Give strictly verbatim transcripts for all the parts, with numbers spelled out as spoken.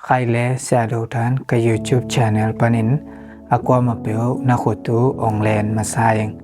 Khai le siado tan ka YouTube channel panin a kuamah peuh na khut uh ong len masa ing.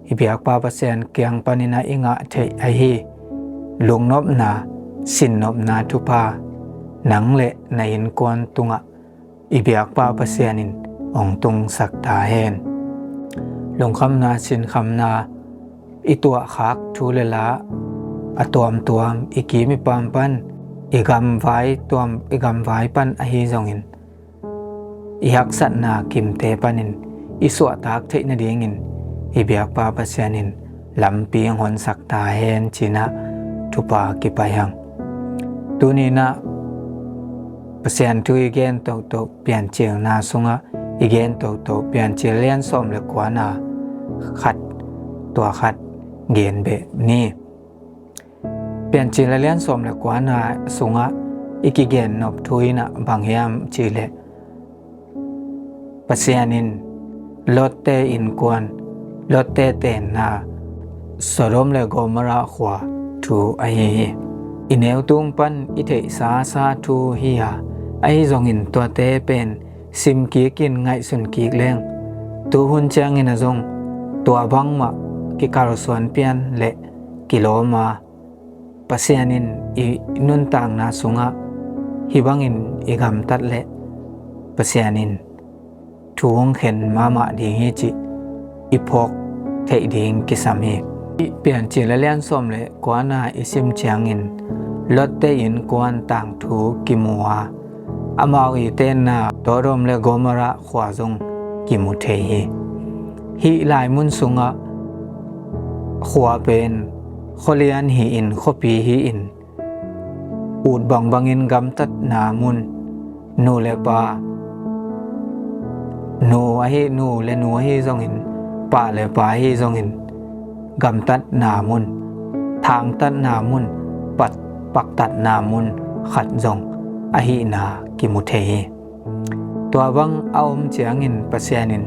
I biakpa Pasian kiang panin a i ngah theih ahi lungnopna, sinnopna thupha nang le na innkuan tungah i biakpa Pasian in ong tungsak ta hen. Lungkhamna, sinkhamna, i tuahkhak thu le la a tuamtuam i kim i pam pan i gamvai tuam, i gamvai pan ahi zongin i haksatna kimte panin i suahtak theih nadingin i biakpa Pasian in lampi ong honsak ta hen ci-in ah thupha kipai hang. Tuni-in ah Pasian thu i gen toto Piancilna sungah i gen toto Piancil lian sawm le kuana khat, tua khat gen beh ni. Piancil a lian sawm le kuana sungah i kigen nop thu in ah bang hiam cih leh Pasian in Lotte innkuan, Lotte tenna Sodom le Gomorrah khua thu ahi hi. I neutung pan i theihsa sa thu hi a, ahi zongin tuate pen sim kik in ngaihsun kik leng tuhun ciangin a zong tua bangmah kikalsuan pian le kilawm a, Pasian in i nuntakna sungah hih bangin i gamtat leh Pasian in thu ong khen mahmah ding hi cih i phawk theih ding kisam hi. Piancil a lian sawm le kuana i sim ciangin Lotte innkuan tangthu kimu a, amau i tenna Sodom le Gomorrah khua zong kimu thei hi. Hih lai mun sungah khua pen khualian hi-in, khuapi hi-in, ut bangbangin gamtatna mun, nu le pa, nu ahi, nu le nu ahi zongin, pa le pa ahi zongin, gamtatna mun, thangtatna mun, pat, paktatna mun khat zong ahihna kimu thei hi. Tua bang a om ciangin Pasian in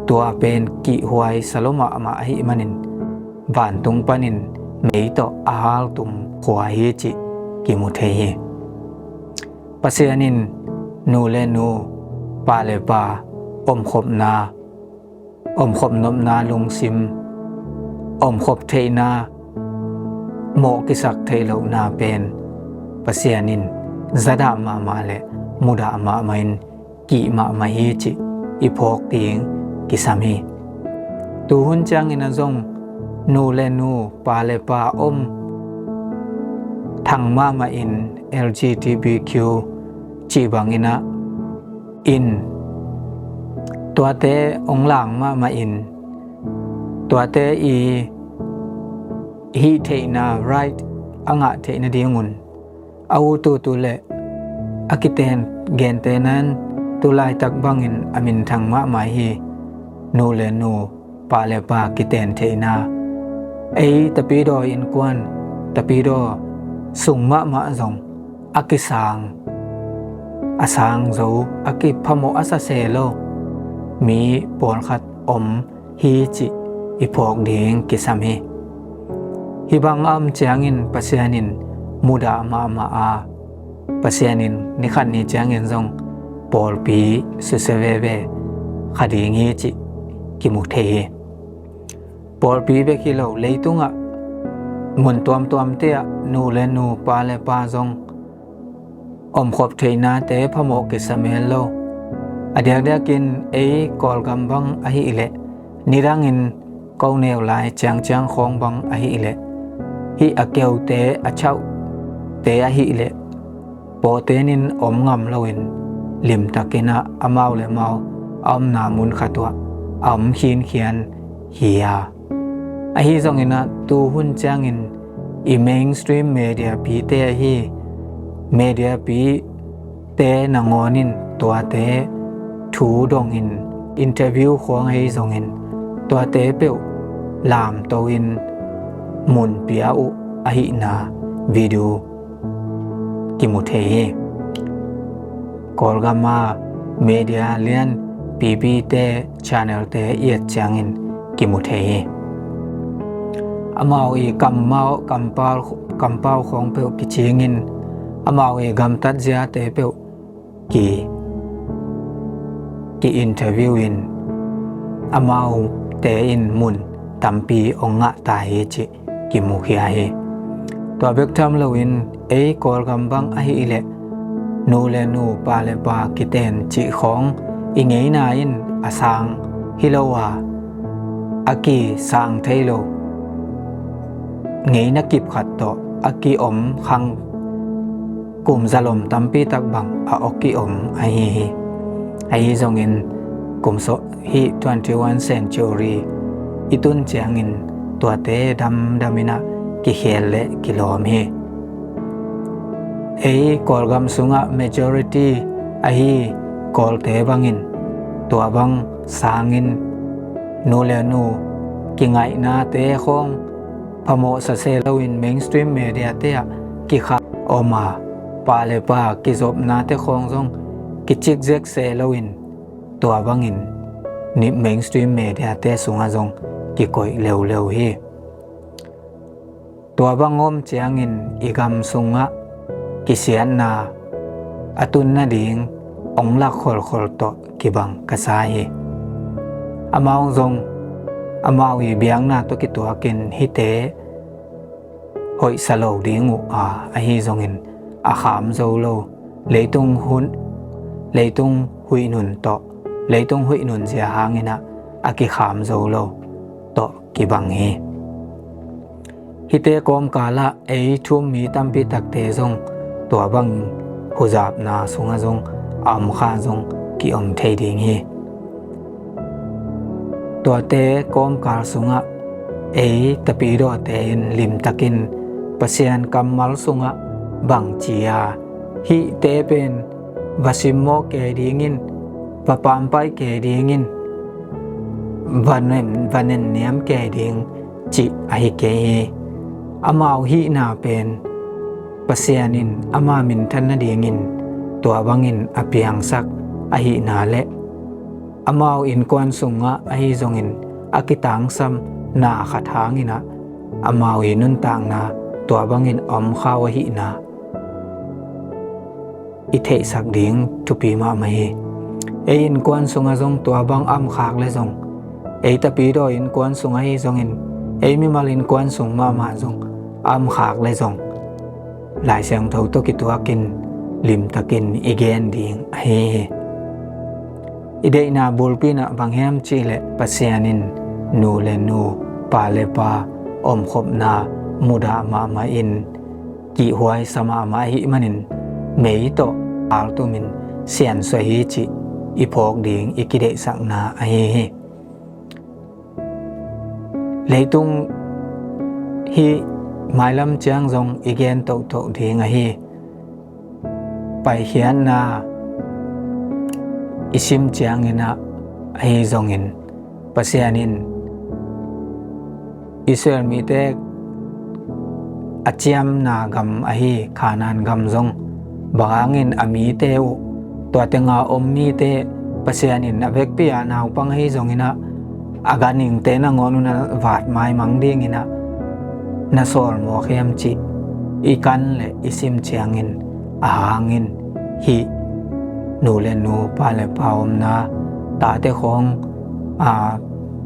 tua pen kihhuai sa lo mahmah ahih manin vantung panin mei tawh a haltum khua hi cih kimu thei hi. Pasian in nu le nu, pa le pa omkhopna, omkhop nopna lungsim, omkhop theihna, mawh kisak theih lohna pen Pasian in zadah mahmah le mudah mahmah in kih mahmah hi cih i phawk ding kisam hi. Tuhun ciangin a zong nu le nu, pa le pa om thang mahmah in, L G B T Q cih bangin ah in, tuate ong lang mahmah in, tuate i hih theihna right a ngah theih nadingun a ut ut uh leh a kiten gente nan tu laitak bangin a minthang mahmah hi. Nu le nu, pa le pa kiten theihna, ei tapidaw innkuan, tapidaw sung mahmah zong a kisang, a sang zo, a kiphamawh, a sa se lo mi pawlkhat om hi cih i phawk ding kisam hi. Hih bang a om ciangin Pasian in mudah mahmah a, Pasian in ni khat ni ciangin zong pawlpi susia veve kha ding hi cih kimu thei hi. Pawlpi bek hi lo, leitungah mun tuamtuamte ah nu le nu, pa le pa zong omkhop theihnate phamawh kisa mel lo. A diakdiakin ei Kawlgam bang ahih leh, nidangin ko neu lai ciangciang khawng bang ahih leh, hih a keute, a chauhte ahih leh, pawtenin om ngam loin limtakin ah amau le mau a omna mun khat uh ah a om khinkhian hi a. Ahi zongin ah tuhun ciangin i mainstream media pite ahi media pite nangawn in tuate thu dongin interview khawng ahi zongin tuate peuh lamto in mun pia uh ahihna video kimu thei hi. Kawlgam a media lian pipite, channelte i et ciangin kimu thei hi. Amau i kampau, kampau, kampau khawng peuh kicingin amau i gamtat ziate peuh ki, ki interview in amaute in mun tampi ong ngah ta hi cih kimukhia hi. Tua bek tham loin ei Kawlgam bang ahih leh nu le nu, pa le pa kiten cih khawng i ngeina in a sang hi lo a, a kisang thei lo ngeina kip khat tawh a kiom khang kum zalom tampi tak bang a awk kiom ahi hi. Ahi zongin kum sawh hih twenty-one century i tun ciangin tuate damdam in ah kikhel le kilawm hi. Ei Kawlgam sungah majority ahi Kawlte bangin tua bang sangin nu le nu kingaihnate khawng phamawhsa se loin mainstream mediate ah kikhah om a, pa le pa kizopnate khawng zong kicikzek se loin tua bangin ni mainstream mediate sungah zong kikoih leuleu hi. Tua bang om ciangin i gam sungah kisiatna a tun nading ong lak kholkhol tawh kibang ka sa hi. Amau zong amau i biakna tawh kituakin hihte hoihsa lo ding uh a, ahi zongin a kham zo lo, leitung hun, leitung huih nun tawh, leitung huih nun zia hangin ah a kikham zo lo tawh kibang hi. Hihte kawmkal ah ei thu-um mi tampi takte zong tua bang huzapna sungah zong a om kha zong kiom thei ding hi. Tuate kawmkal sungah ei tapidawte in limtakin Pasian kammal sungah bangci a, hihte pen va simmawh kei dingin, va pampai kei dingin, va nen, va nenniam kei ding cih ahi kei hi. Amau hihna pen Pasian in ama minthan nadingin tua bangin a piangsak ahihna le amau innkuan sungah ahi zongin a kitangsam na khat hangin ah amau i nuntakna tua bangin a om kha uh ahihna i theihsak ding thupi mahmah hi. Ei innkuan sungah zong tua bang a om khak le zong, ei tapidaw innkuan sung ahi zongin, ei mimal innkuan sung mahmah zong a om khak le zong, Lai Siangtho tawh kituakin limtakin i gen ding ahi hi. I deihna bulpi in ah bang hiam cih leh Pasian in nu le nu, pa le pa omkhopna mudah mahmah in kihhuaisa mahmah ahih manin mei tawh haltumin siansuah hi cih i phawk ding i kideihsakna ahi hi. Leitung hih mailam ciang zong i gen tohtoh ding ahi. Paikhiatna i sim ciangin ah ahi zongin Pasian in Israel mite a ciamna gam ahi Kanaan gam zong bang hangin a mite uh, tua tenga om mite Pasian in a vekpi a naupang ahi zongin ah a ganhingte nangawn un a vat maimang dingin ah na sawlmawk hiam cih i kan le i sim ciangin a hangin hih nu le nu, pa le pa omna, tate khawng a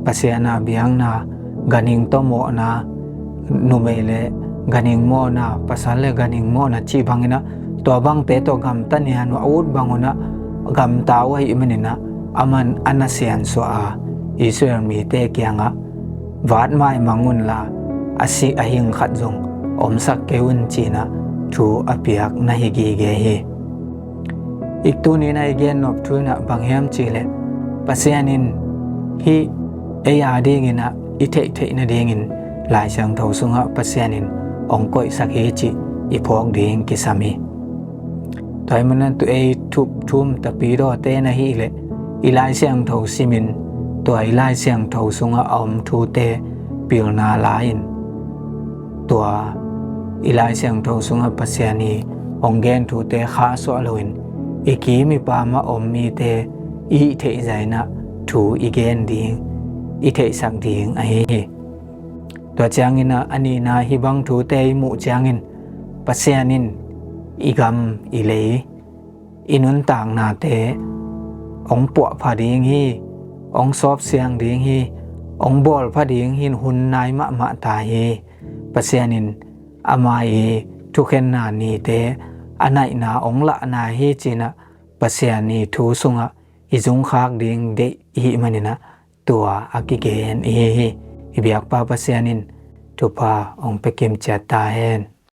Pasian a biakna, ganhing tawh mawhna, numei le ganhing mawhna, pasal le ganhing mawhna cih bangin ah tua bangte tawh gamta nian uh a ut bang un ah gamta uh ahih manin ah aman a na siansuah a Israel mite kiangah vat maimang unla a sih a hing khat zong omsak kei un ci-in ah thu a piak na hi gige hi. I tuni-in ah i gen nop thu in ah bang hiam cih leh Pasian in hih ei a dingin ah i theihtheih nadingin Lai Siangtho sungah Pasian in hong koihsak hi cih i phawk ding kisam hi. Tua ahih manin ah tu ei thu-um tapidawte na hih leh i Lai Siangtho simin tua i Lai Siangtho sungah a om thute pilna la-in tua i Lai Siangtho sungah Pasian i hong gen thute khahsuah loin i kim i pam ah om mite i hih theih zah in ah thu i gen ding, i theihsak ding ahi hi. Tua ciangin ah a nihna hih bang thute i muh ciangin Pasian in i gam i lei i nuntaknate hong puahpha ding hi, hong sawpsiang ding hi, hong bawlpha ding hi, hun nai mahmah ta hi. Pasian in ama i thukhenna nite a naihna hong lahna hi cinah Pasian i thu sungah i zungkhak ding deih i hih maninah tua a kigen i hi hi. I biakpa Pasian in thupha hong pekim ciat ta hen.